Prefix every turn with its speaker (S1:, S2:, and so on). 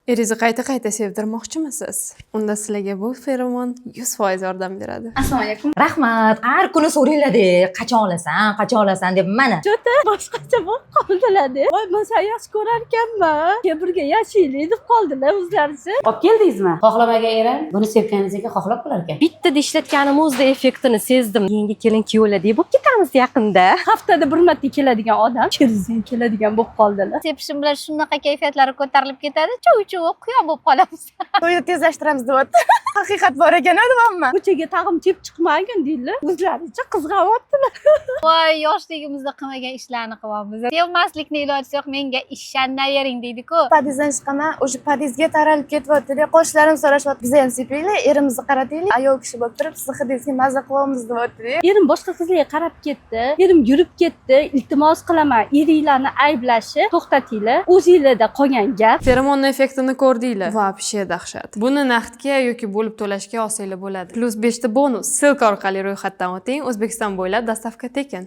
S1: Eringizni qayta qayta sevdirmoqchimisiz? Unda sizlarga bu feromon 100% yordam beradi.
S2: Assalomu alaykum.
S3: Rahmat. Har kuni so'ranglar, qachon olasan, qachon olasan deb, mana.
S4: Juda boshqacha bo'lib qoldilar. Voy, men seni yaxshi ko'rar ekanman, kel, birga yashaylik, deb qoldilar o'zlaricha.
S5: Olib keldingizmi? Xohlamagan erim buni sevganingizga xohlab qolar ekan.
S6: Bittada ishlatganim o'zida effektini sezdim. Yangi kelin kuyovlardek bo'lib ketamiz yaqinda.
S4: Haftada bir marta keladigan odam через keladigan bo'lib qoldilar.
S2: Sepishim bilan shunaqa kayfiyatlari ko'tarilib ketadi, chuv chuv quyon bo'lib qolamiz.
S7: To'yni tezlashtiramiz deyapti. Haqiqat bor ekan, deyapman.
S4: Ko'chaga tag'in chep chiqmagin deydilar, o'zlaricha qizg'anyaptilar.
S2: Voy, yoshligimizda qilmagan ishlarni qilyapmiz. Sevmaslikni iloji yo'q, menga ishonavering, deydi-ku.
S7: Podyezddan chiqaman, o'sha podyezdga taralib ketyapti. Qo'shnilarim so'rashyapti, biza ham sepaylik, erimizni qarataylik, ayol kishi bo'lib turib, sizni hidingizga maza qilyapmiz, deyapti.
S4: Erim boshqa qizlarga qarab ketdi, erim yurib ketdi. Iltimos qilaman, eringlarni ayblashni to'xtatinglar, o'zinglarda qolgan gap.
S1: Feromonni effektini ko'rdinglar. Вообще dahshat. Buni naqdga yoki bo'lib to'lashga olsanglar bo'ladi. Плюс 5 ta bonus. Ссылка orqali ro'yxatdan o'ting. O'zbekiston bo'ylab доставка tekin.